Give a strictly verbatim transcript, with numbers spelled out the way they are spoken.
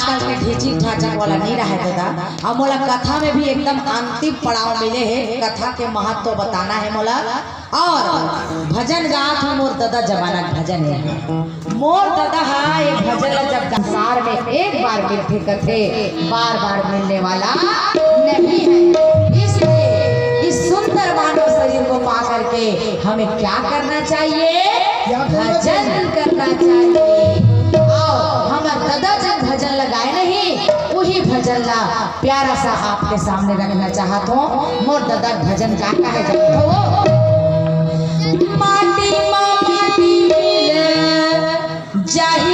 आजकल के ढिचिक ढाचक वाला नहीं रहे दादा। अब मोला कथा में भी एकदम अंतिम पड़ाव मिले हे, कथा के महत्व बताना हे मोला। और भजन गात हूँ, मोर दादा जमाना के भजन हे। मोर दादा हा ये भजन ला जब संसार में एक बार मिलथे कथे, बार बार मिलने वाला नहीं है। इसलिए इस सुंदर मानव शरीर को पा करके हमें क्या करना चाहिए? क्या करना भजन चाहिए? करना चाहिए। आओ, हमर दादा जन भजन लगाए नहीं, वही भजन ला प्यारा सा आपके सामने रखना चाहत हूँ। मोर दादा भजन का का है, जब हो माटी मा माटी मिले जाही